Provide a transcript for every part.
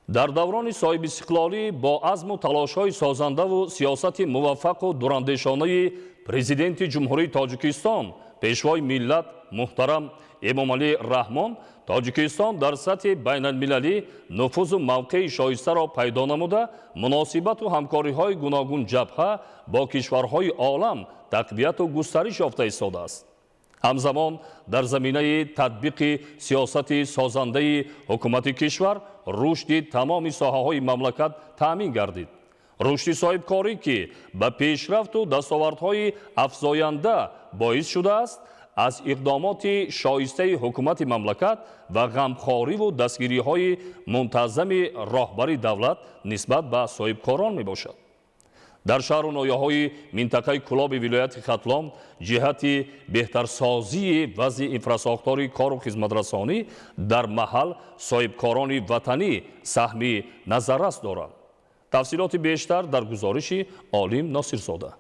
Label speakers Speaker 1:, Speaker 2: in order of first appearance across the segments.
Speaker 1: Дар даврони соҳибистиқлолӣ бо азму талошҳои созандаву сиёсати муваффақу дурандешонаи Президенти Ҷумҳурии Тоҷикистон, Пешвои миллат муҳтарам Эмомалӣ Раҳмон, Тоҷикистон дар сатҳи байналмилалӣ нуфузу мавқеи шоистаро пайдо намуда, муносибату ҳамкориҳои гуногунҷабҳа бо кишварҳои олам тақвияту густариш ёфта истодааст. Ҳамзамон, дар заминаи татбиқи сиёсати созандаи ҳукумати кишвар рушди тамоми соҳаҳои мамлакат таъмин гардид. Рушди соҳибкорӣ, ки ба пешрафту дастовардҳои афзоянда боис шудааст, аз иқдомоти шоистаи ҳукумати мамлакат ва ғамхориву дастгириҳои мунтазами роҳбари давлат нисбат ба соҳибкорон мебошад. Дар шаҳру ноҳияҳои минтақаи Кӯлоби вилояти Хатлон ҷиҳати беҳтарсозии вазъи инфрасохтори кору хизматрасонӣ дар маҳал соҳибкорони ватанӣ саҳми назаррас доранд. Тафсилоти бештар дар гузориши Олим Носирзода.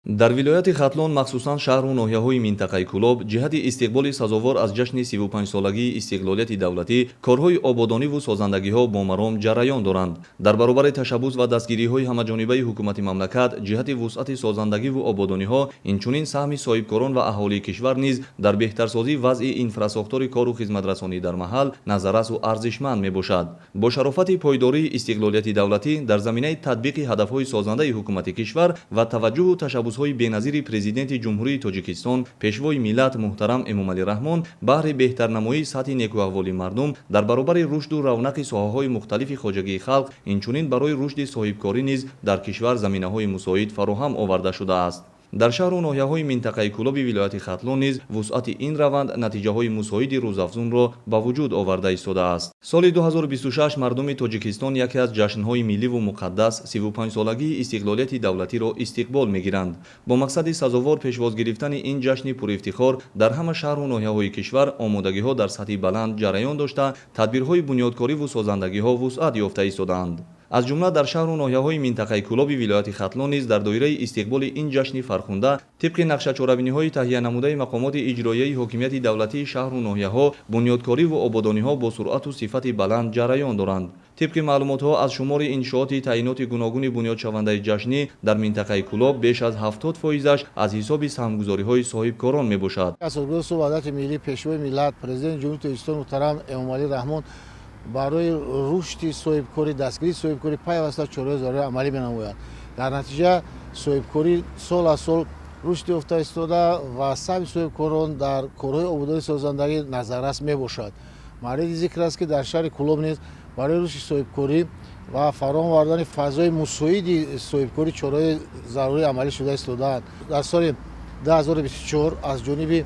Speaker 2: Дар вилояти Хатлон, махсусан шаҳру ноҳияҳои минтақаи Кӯлоб, ҷиҳати истиқболи сазовор аз ҷашни 35-солагии истиқлолияти давлатӣ корҳои ободониву созандагиҳо бо маром ҷараён доранд. Дар баробари ташаббус ва дастгириҳои ҳамаҷонибаи ҳукумати мамлакат ҷиҳати вусъати созандагиву ободониҳо, инчунин саҳми соҳибкорон ва аҳолии кишвар низ дар беҳтарсозии вазъи инфрасохтори кору хизматрасонӣ дар маҳал назаррасу арзишманд мебошад. Бо шарофати пойдории истиқлолияти давлатӣ дар заминаи татбиқи ҳадафҳои созандаи ҳукумати кишвар ва таваҷҷуҳу ташаббусҳои беназири Президенти Ҷумҳурии Тоҷикистон, Пешвои миллат муҳтарам Эмомалӣ Раҳмон баҳри беҳтарнамоии сатҳи некӯаҳволии мардум, дар баробари рушду равнақи соҳаҳои мухталифи хоҷагии халқ, инчунин барои рушди соҳибкорӣ низ дар кишвар заминаҳои мусоид фароҳам оварда шудааст. Дар шаҳру ноҳияҳои минтақаи Кӯлоби вилояти Хатлон низ вусъати ин раванд натиҷаҳои мусоиди рӯзафзунро ба вуҷуд оварда истодааст. Соли 2026 мардуми Тоҷикистон яке аз ҷашнҳои милливу муқаддас, 35-солагии истиқлолияти давлатиро истиқбол мегиранд. Бо мақсади сазовор пешвоз гирифтани ин ҷашни пурифтихор дар ҳама шаҳру ноҳияҳои кишвар омодагиҳо дар сатҳи баланд ҷараён дошта, тадбирҳои бунёдкориву созандагиҳо вусъат ёфта истодаанд. Аз ҷумла дар шаҳру ноҳияҳои минтақаи Кӯлоби вилояти Хатлон низ дар доираи истиқболи ин ҷашни фархунда, тибқи нақшачорабиниҳои таҳиянамудаи мақомоти иҷроияи ҳокимияти давлатии шаҳру ноҳияҳо, бунёдкориву ободониҳо бо суръату сифати баланд ҷараён доранд. Тибқи маълумотҳо, аз шумори иншооти таъиноти гуногуни бунёдшавандаи ҷашнӣ дар минтақаи Кӯлоб беш аз 70 фоизаш аз ҳисоби саҳмгузориҳои соҳибкорон мебошад.
Speaker 3: Асосгузори сулҳу ваҳдати миллӣ, Пешвои миллат, Президенти Ҷумҳурии Тоҷикистон муҳтарам Эмомалӣ Раҳмон барои рушди соҳибкорӣ, дастгирии соҳибкорӣ пайваста чораҳои зарурӣ амалӣ менамояд. Дар натиҷа соҳибкорӣ сол аз сол рушд ёфта истода ва саҳми соҳибкорон дар корҳои ободонӣ, созандагӣ назаррас мебошад. Мавриди зикр аст, ки дар шаҳри Кӯлоб низ барои рушди соҳибкорӣ ва фароҳам овардани фазои мусоиди соҳибкорӣ чораҳои зарурӣ амалӣ шуда истодаанд. Дар соли 2024 аз ҷониби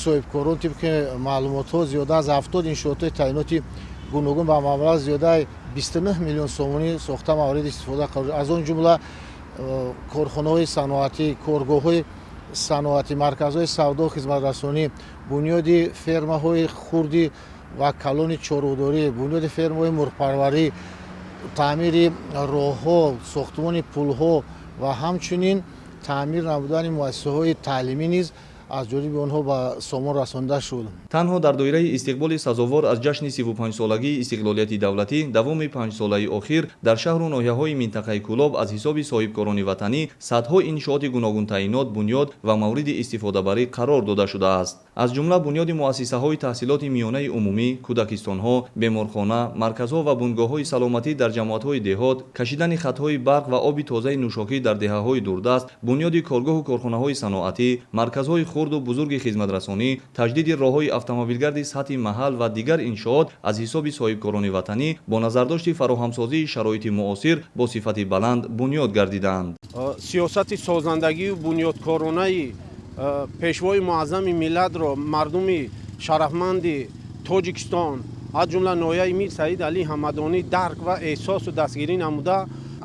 Speaker 3: соҳибкорон, тибқи маълумотҳо, зиёда аз 70 иншоотҳои таъиноти гуногун ба маблағи зиёдаи 29 миллион сомонӣ сохта, мавриди истифода қарор, аз он ҷумла корхонаҳои саноатӣ, коргоҳҳои саноатӣ, марказҳои савдо, хизматрасонӣ, бунёди фермаҳои хурди ва калони чорводорӣ, бунёди фермаҳои мурғпарварӣ, таъмири роҳҳо, сохтмони пулҳо ва ҳамчунин таъмир намудани муассисаҳои таълимӣ низ аз ҷониби онҳо ба сомон расонда шуд.
Speaker 2: Танҳо дар доираи истиқболи сазовор аз ҷашни 35-солагии истиқлолияти давлатӣ давоми 5 солаи охир дар шаҳру ноҳияҳои минтақаи Кӯлоб аз ҳисоби соҳибкорони ватанӣ садҳо иншооти гуногунтаъинот бунёд ва мавриди истифодабарӣ қарор дода шудааст. Аз ҷумла бунёди муассисаҳои таҳсилоти миёнаи умумӣ, кӯдакистонҳо, беморхона, марказҳо ва бунгоҳҳои саломатӣ дар ҷамоатҳои деҳот, кашидани хатҳои барқ ва оби тозаи нӯшокӣ дар деҳаҳои дурдаст, бунёди коргоҳу корхонаҳои саноатӣ, марказҳои хурду бузурги хизматрасонӣ, таҷдиди роҳҳои автомобилгарди сатҳи маҳал ва дигар иншоот аз ҳисоби соҳибкорони ватанӣ бо назардошти фароҳамсозии шароити муосир бо сифати баланд бунёд гардидаанд.
Speaker 4: Сиёсати созандагию бунёдкоронаи Пешвои муаззами миллатро мардуми шарафманди Тоҷикистон, аз ҷумла ноҳияи Мир Саид Алӣ Ҳамадонӣ, дарк ва эҳсосу дастгирӣ намуда,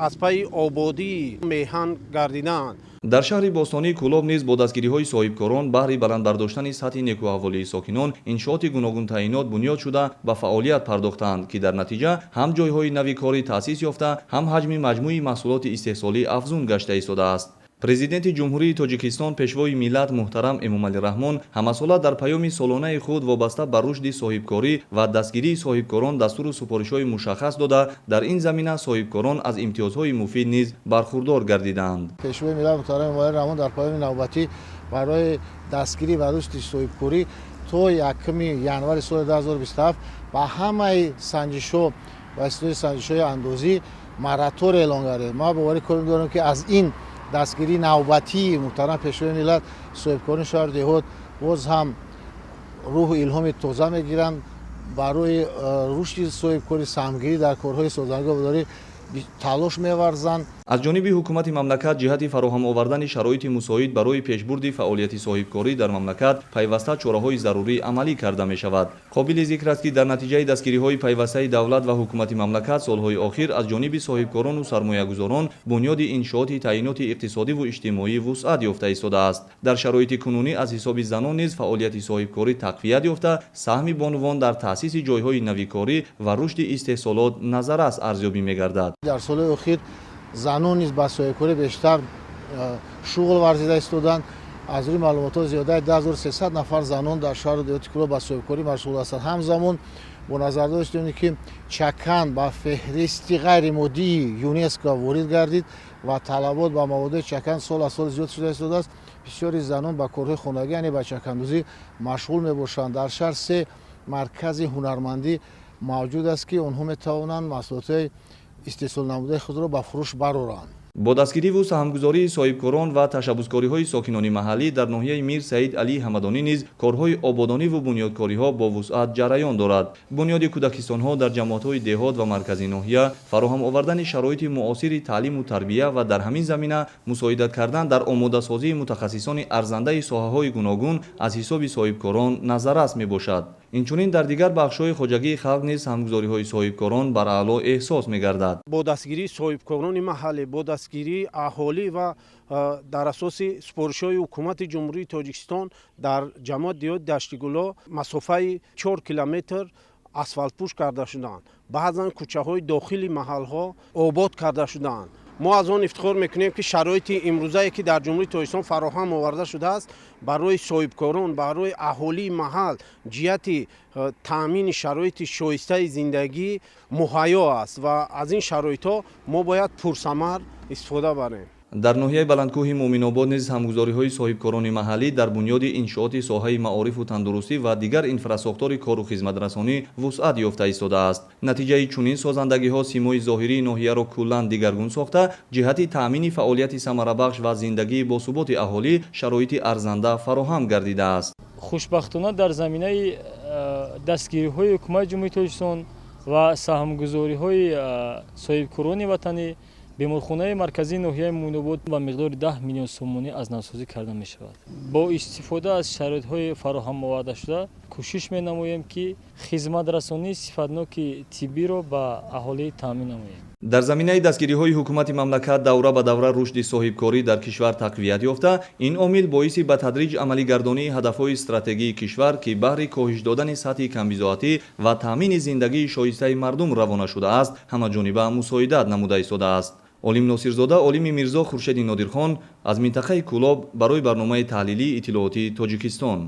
Speaker 4: аз пайи ободии меҳан гардидаанд.
Speaker 2: Дар шаҳри бостонии Кӯлоб низ бо дастгириҳои соҳибкорон баҳри баланд бардоштани сатҳи некӯаҳволии сокинон иншооти гуногунтаъинот бунёд шуда, ба фаъолият пардохтаанд, ки дар натиҷа ҳам ҷойҳои нави корӣ таъсис ёфта, ҳам ҳаҷми маҷмӯи маҳсулоти истеҳсолӣ афзун гашта истодааст. Президенти Ҷумҳурии Тоҷикистон, Пешвои миллат муҳтарам Эмомалӣ Раҳмон ҳамасола дар паёми солонаи худ вобаста ба рушди соҳибкорӣ ва дастгирии соҳибкорон дастуру супоришҳои мушаххас дода, дар ин замина соҳибкорон аз имтиёзҳои муфид низ бархурдор гардидаанд.
Speaker 3: Пешвои миллат муҳтарам Эмомалӣ Раҳмон дар паёми навбатӣ барои дастгирӣ ва рушди соҳибкорӣ то 1 январи соли 2027 ба ҳамаи санҷишҳо ва истилоҳи санҷишҳои андозӣ мораторий эълон гардид. Ман боварӣ комил дорам, ки аз ин дастгирии навбатии муҳтарам Пешвои миллат соҳибкорони шаҳру деҳот боз ҳам рӯҳу илҳоми тоза мегиранд, барои рушди соҳибкорӣ, саҳмгирӣ дар корҳои созандагӣ ободонӣ талош меварзанд.
Speaker 2: Аз ҷониби ҳукумати мамлакат ҷиҳати фароҳам овардани шароити мусоид барои пешбурди фаъолияти соҳибкорӣ дар мамлакат пайваста чораҳои зарурӣ амалӣ карда мешавад. Қобили зикр аст, ки дар натиҷаи дастгириҳои пайвастаи давлат ва ҳукумати мамлакат солҳои охир аз ҷониби соҳибкорону сармоягузорон бунёди иншооти таъиноти иқтисодиву иҷтимоӣ вусъат ёфта истодааст. Дар шароити кунунӣ аз ҳисоби занон низ фаъолияти соҳибкорӣ тақвият ёфта, саҳми бонувон дар таъсиси ҷойҳои навикорӣ ва рушди истеҳсолот назаррас арзёбӣ мегардад.
Speaker 3: Дар солҳои охир занон низ ба соҳибкорӣ бештар шуғл варзида истоданд. Аз рӯи маълумотҳо, зиёдаи 2300 нафар занон дар шаҳру деҳоти Кӯлоб ба соҳибкорӣ машғул ҳастанд. Ҳамзамон бо назардошти оне ки чакан ба феҳристи ғайримоддии ЮНЕСКО ворид гардид ва талабот ба маводои чакан сол аз сол зиёд шуда истодааст, бисёри занон ба корҳои хонагӣ, яъне ба чакандӯзӣ машғул мебошанд. Дар шаҳр се маркази ҳунармандӣ мавҷуд аст, ки онҳо метавонанд маҳсулотҳои истеҳсолнамудаи худро ба фурӯш бароранд.
Speaker 2: Бо дастгириву саҳмгузории соҳибкорон ва ташаббускориҳои сокинони маҳаллӣ дар ноҳияи Мир Саид Алии Ҳамадонӣ низ корҳои ободониву бунёдкориҳо бо вусъат ҷараён дорад. Бунёди кӯдакистонҳо дар ҷамоатҳои деҳот ва маркази ноҳия, фароҳам овардани шароити муосири таълиму тарбия ва дар ҳамин замина мусоидат кардан дар омодасозии мутахассисони арзандаи соҳаҳои гуногун аз ҳисоби соҳибкорон назаррас мебошад. Инчунин дар дигар бахшҳои хоҷагии халқ низ саҳмгузориҳои соҳибкорон бараъло эҳсос мегардад.
Speaker 4: Бо дастгирии соҳибкорони маҳаллӣ, бо дастгирии аҳолӣ ва дар асоси супоришҳои Ҳукумати Ҷумҳурии Тоҷикистон дар ҷамоати деҳоти Даштигуло масофаи 4 километр асфалтпӯш карда шуданд, баъзан кӯчаҳои дохили маҳалҳо обод карда шуданд. Мо аз он ифтихор мекунем, ки шароити имрӯзае, ки дар Ҷумҳурии Тоҷикистон фароҳам оварда шудааст, барои соҳибкорон, барои аҳолии маҳал ҷиҳати таъмини шароити шоистаи зиндагӣ муҳайё аст ва аз ин шароитҳо мо бояд пурсамар истифода барем.
Speaker 2: Дар ноҳияи баландкӯҳи Муъминобод низ ҳамгузориҳои соҳибкорони маҳаллӣ дар бунёди иншооти соҳаи маорифу тандурустӣ ва дигар инфрасохтори кору хизматрасонӣ вусъат ёфта истодааст. Натиҷаи чунин созандагиҳо симои зоҳирии ноҳияро куллан дигаргун сохта, ҷиҳати таъмини фаъолияти самарабахш ва зиндагии босуботи аҳолӣ шароити арзанда фароҳам гардидааст.
Speaker 5: Хушбахтона, дар заминаи дастгириҳои Ҳукумати Ҷумҳурии Тоҷикистон ва саҳмгузориҳои соҳибкорони ватанӣ беморхонаи марказии ноҳияи Муъминобод ба миқдори 10 миллион сомонӣ аз навсозӣ карда мешавад. Бо истифода аз шароитҳои фароҳам овардашуда кӯшиш менамоем, ки хизматрасонии сифатноки тиббиро ба аҳолӣ таъмин намоем.
Speaker 2: Дар заминаи дастгириҳои ҳукумати мамлакат давра ба давра рушди соҳибкорӣ дар кишвар тақвият ёфта, ин омил боиси ба тадриҷ амалигардонии ҳадафҳои стратегии кишвар, ки баҳри коҳиш додани сатҳи камбизоатӣ ва таъмини зиндагии шоистаи мардум равона шудааст, ҳамаҷониба мусоидат намуда истодааст. Олим Носирзода, Олими Мирзо, Хуршеди Нодирхон аз минтақаи Кӯлоб барои барномаи таҳлилии иттилоотии Тоҷикистон.